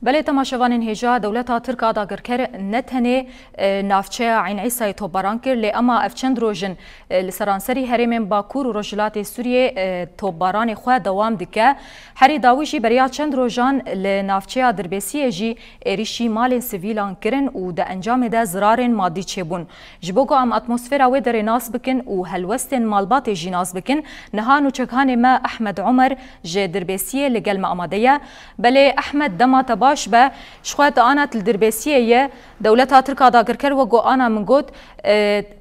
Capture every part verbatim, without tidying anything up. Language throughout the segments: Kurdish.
Belê temaşevanên hêja, dewleta Tirk a dagirker ne tenê, e, navçeya Eyn Îsayê topbaran kir, lê ema ev çend roj in, e, li seranserî herêmên Bakur û Rojhilatê Sûriyê, e, topbaranê xwe dewam dike. Herî dawî jî beriya çend rojan li navçeya Dirbêsiyê jî êrîşî malên sivîlan kirin û di encamê de zirarên madî çêbûn. Ji bo ku em atmosfera wê derê nas bikin û helwestên malbatê jî nas bikin, niha nûçeghanê me Ehmed Omer ji Dirbêsiyê li gel me amade ye. Belê Ehmed, dema te baş be, ji xwe tu ana tu li Dirbêsiyê ye. Dewleta Tirk a dagirker, wek ku ana min got, e,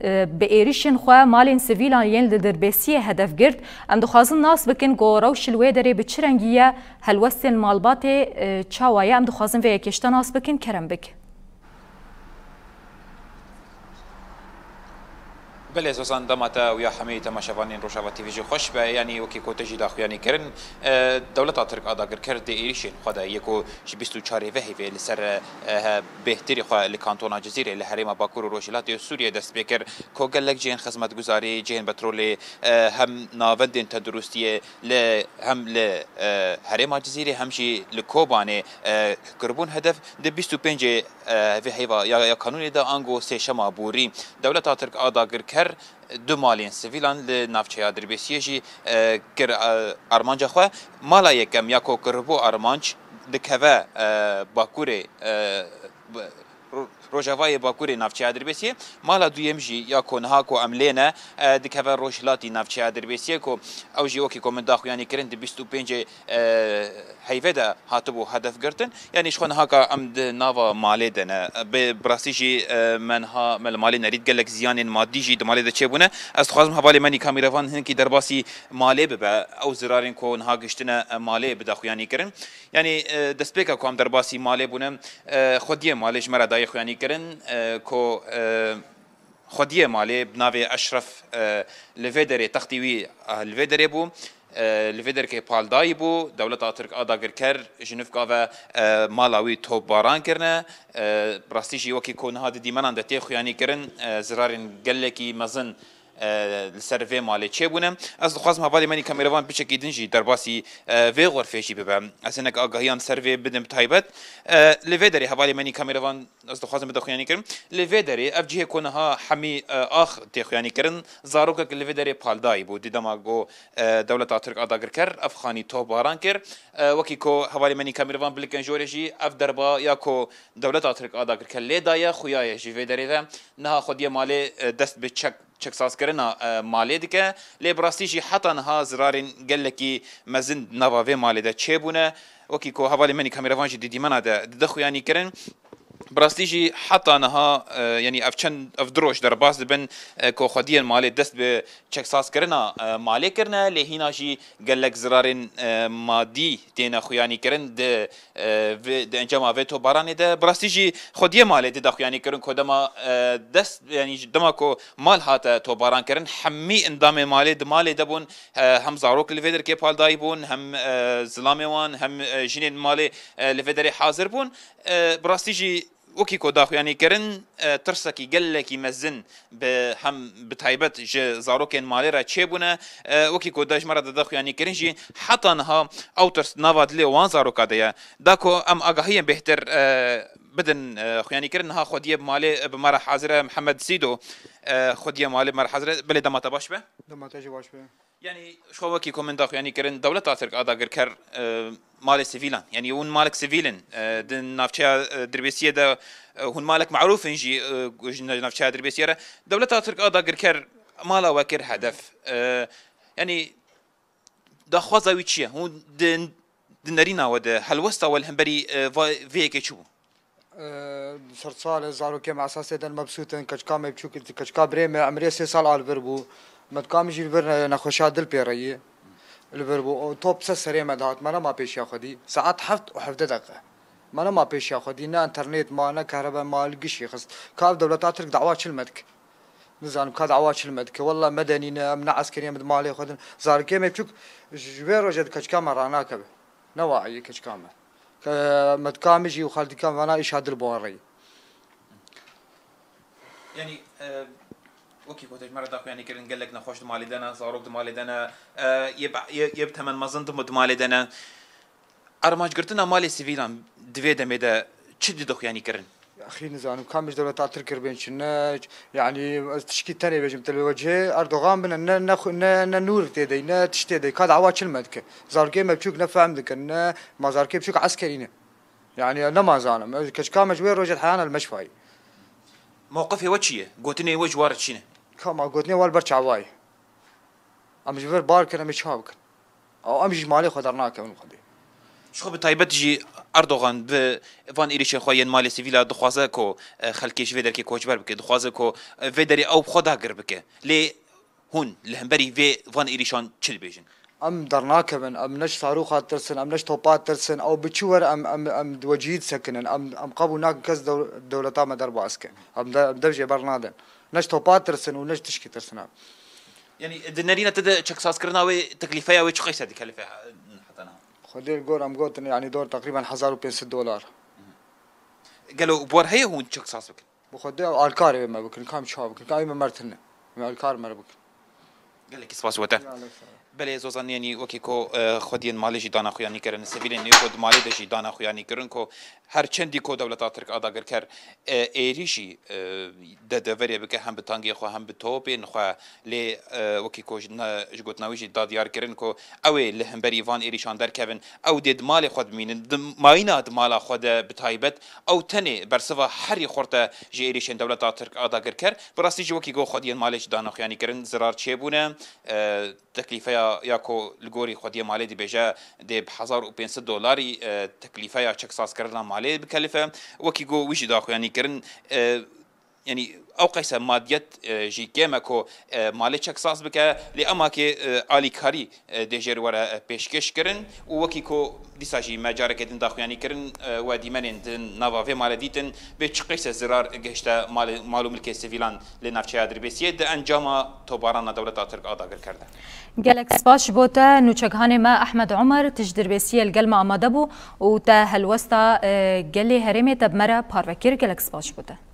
e, bi êrîşên xwe malên sivîlan yên li Dirbêsiyê hedef girt. Em dixwazin nas bikin ku rewş li wê derê bi çi rengî ye, helwestên malbatê, e, çawa ye? Em dixwazin vê yekê ji te nas bikin, kerem bik. Belê Zozan, dema te û ya hemî temaşevanên Rojava T V jî xweş be. Yanî wekî ku te jî daxuyanî kirin, e, dewleta Tirk a dagirker di êrîşên xwe de yê ku ji bîst û çarê vê heyvê li ser, e, bêhtirî xwe li kantona Cizîrê li herêma Bakur û Rojhilatê Sûriyê dest pê kir, ku gelek cihên xizmetguzarî, cihên petrolê, e, hem navendên tenduristiyê li, hem li, e, herêma Cizîrê hem jî li Kobanê, e, kiribûn hedef. Di bîst û pêncê, e, vê heyva ya, ya kanûnê de ango sêşema borî, dewleta Tirk a dagirker du malên sivîlan li navçeya Dirbêsiyê jî, e, kir, e, armanca xwe. Mala yekem ya ku kiribû armanc dikeve, e, bakurê, e, b-, ro-, rojavayê bakurê navçeya Dirbêsiyê. Mala duyem jî ya ku niha ku em lê ne, e, dikeve rojhilatî navçeya Dirbêsiyê ku ew jî wekî ku min daxuyanî kirin di bîst û pêncê, e, heyvê de hatibû hedef girtin. Yanî ji xwe niha ka em di nava malê de ne. Bi, bi rastî jî, e, me niha, me li malê nerît, gelek ziyanên madî jî di malê de çêbûne. Ez dixwazim hevalê me Nîka Mîrevan hinkî derbasî malê bibe. Ew zirarên ku niha giştine, e, malê bi daxuyanî kirin. Yanî, e, destpêka ku em derbasî malê bûne, e, xwediyê malê ji me re dayê xuyanî kirin, e, ku, e, xwediyê malê bi navê Eşref, e, li vê derê textî wî, e, li vê derê bû. E, li vê derkê paldayî bû. Dewleta Tirk a dagirker ji nifka ve, e, mala wî topbaran kirine. E, bi rastî jî wekî ku niha di dîmenan de tê xuyanî kirin, e, zirarên gelekî mezin, e, li ser vê malê çêbûne. Ez dixwazim hevalê me Nîka Mîrevan piçekî din jî derbasî, e, vê xurfê jî bibe. Ez hinek agahiyan ser vê bidim bi taybet. E, li vê derê hevalê me Nîka Mîrevan ez dixwazim bide xuyanî kirin. Li vê derê ev cihê ku niha hemî, e, ax tê xuyanî kirin, zarokek li vê derê paldayî bû. Di dema ku, e, dewleta Tirk a dagirker ev xanî topbaran kir. E, wekî ku hevalê me Nîka Mîrevan bilikin jorê jî ev derba ya ku dewleta Tirk a dagirker lê daye, xuyaye ji vê derê ve. Niha xwediyê malê, e, dest bi çek çeksazkirina, e, malê dike, lê bi rastî jî heta niha zirarên gelekî mezin di nava vê malê de çêbûne. Wekî ku hevalê me Nîka Mîrevan jî di dîmena de dide xuyanî kirin. Bi rastî jî heta niha, e, yanî ev çend, ev du roj derbas dibin, e, ku xwediyên malê dest bi çeksazkirina, e, malê kirine, lê hîna jî gelek zirarên, e, madî têne xuyanî kirin di, e, vê, di encama vê topbaranê de. Bi rastî jî xwediyê malê dide xuyanî kirin ku dema, e, dest, yanî dema ku mal hate topbaran kirin, hemî endamên malê di malê de bûn. E, hem zarok li vê derkê paldayî bûn, hem, e, zilamê wan, hem, e, jinên malê, e, li vê derê hazir bûn. E, bi rastî jî wekî ku daxuyanî kirin, e, tirsekî gelekî mezin bi hem bi taybet ji zarokên malê re çêbûne. E, wekî ku da ji me re dide xuyanî kirin jî heta niha ew tirs nava dilê wan zaroka de ye. Da ku em agahiyên bêhtir, e, bidin, e, xuyanî kirin, niha xwediyê malê bi me re hazir e, Mihemed Sîdo, e, xwediyê malê bi me re hazir e. Belê dema te baş be. Dema te jî baş be. Yanî, ji xwe wekî ku min daxuyanî kirin, dewleta Tirk a dagirker, e, malê sivîlan, yanî hûn malek sivîl in, e, di navçeya, e, Dirbêsiyê de, e, hûn malek merûf in jî, e, ji navçeya Dirbêsiyê re. Dewleta Tirk a dagirker mala we kir hedef. E, yanî, daxwaza wî çi ye? Hûn di, di nerîna we de, helwesta we li hemberî, e, va-, vê yekê çi bû? Di ser sal zarokê me esasê de mebsût in, keçika me biçûk, keçika birê me emrê sê sal a li vir bû. Me dika min jî li vir ne-, nexweşiya dil pê re yî. Li vir bû. O top ser serê me dihat. Me nema pêşiya xwedî. Saet heft û hevdeh deqe. Me nema pêşiya xwedî. Ne înternet ma, ne kehrebe ma, li gişî xist. Ka ev dewleta Tirk dawa çi li me dike? Nizanim ka dawa çi li me dike. Wella medenî ne, em ne eskerî, em di malê xwe din. Zarokê me biçûk ji, ji vê rojê di keçika me ranakeve. Ne wa eyê keçika me. Ke me dika min jî û xaldika min vana îşa dil bo re yî. Yanî, e, wekî ku te ji me re daxuyanî kirin, gelek nexweş di malê de ne, zarok di malê de ne, e, yê bi, yê, yê bi temen mezin di, di malê de ne. Armancgirtina malê sivîlan Di vê demê de çi didixuyanî kirin? Axî nizanim, kam ji dewleta Tirk kiribên çi ne, yanî ez tişkî tenê bêjim, te li we cihê Erdogan bine, ne, ne, xu- ne, ne nûr tê dey, ne tişt tê dey, ka dawa çil me dike. Zarokê me biçûk ne fehm dikin, ne ma zarokê biçûk eskerî ne. Yanî ne ma zanim, ez keçika me ji wê rojê heyana li meşfayî. Mewqifê we çi ye? Gotinê we ji we re çi ne? Ka ma gotinê we li ber çawa ye? Em ji vir bar kin, em ê çawa bikin? Ew em jî ji malê xwe dernakevin xwedê. Ji xwe bi taybet jî Erdogan bi van êrişên xwe yên malê sivîla dixwaze ku e, xelkê ji vê derkê koçber bike, dixwaze ku e, vê derê ew bi xwe dagir bike. Lê hûn li hemberî vê van êrişan çi dibêjin? Em dernakevin, em ne ji sarûxa ditirsin, em ne ji topa ditirsin, ew bi çi were em, em, em di wecihî disekinin, em, em qebûl nakin kes dew- dewleta me derbas ke. Em de, em dev jê bernadin. Ne ji topa ditirsin û ne ji tişkî tirsin em. Yanî di nerîna te de çeksazkirina wê teklîfeya wê çi qeyse dikelife heta niha? Xwedê li gor em gotin, yanî dor teqrîben hezar û pênc sed dolar. Gelo bi wer heye hûn çeksaz bikin? Bi Xwedê ew alkarê wê me bikin, kam çawa bikin, ka wê me mer tune. Wê alkar me re bikin. Gelekî spas we te. Ya, lek sağ ol. Belê Zozan, yanî wekî ku e, xwediyên malê jî dana xuyanî kirin, sivîlên nê ku di malê de jî dana xuyanî kirin ku her çendî ku dewleta Tirk a dagirker e, êrîşî e, de deverê bike hem bi tangê xwe hem bi topên xwe lê e, wekî ku ji ne- ji gotina wî jî da diyar kirin ku ew ê li hemberî van êrîşan derkevin, ew dê di malê xwe dimînin, di mayîna di mala xwe de bi taybet ew tenê bersiva herî xurt e ji êrîşên dewleta Tirk a dagirker. Bi rastî jî wekî ku xwediyên malê jî dana xuyanî kirin, zirar çêbûne. E, teklîfeya ya ku li gorî xwediyê malê dibêje dê bi hezar û pênc sed dolarî e, teklîfeya çeksazkirina malê bikelife. Wekî ku wî jî daxuyanî kirin, e, yanî ew qeyse madiyet e, jî kêm e ku e, malê çeksaz bike, lê ema ke e, alîkarî e, dê jê re were e, pêşkêş kirin û wekî ku dîsa jî me careke din daxuyanî kirin, e, we dîmenên di nava vê malê dîtin, bê çi qeyse zirar gihişte malê, mal û milkê sivîlan lê navçeya Dirbêsiyê di encama tobarana dewleta Tirk a dagirker de. Gelek spas ji bo te, nûçeghanê me Ehmed Omer, tu ji Dirbêsiyê li gel me amade bû û te helwesta, e, gelê herêmê te bi me re parve kir. Gelek spas ji bo te.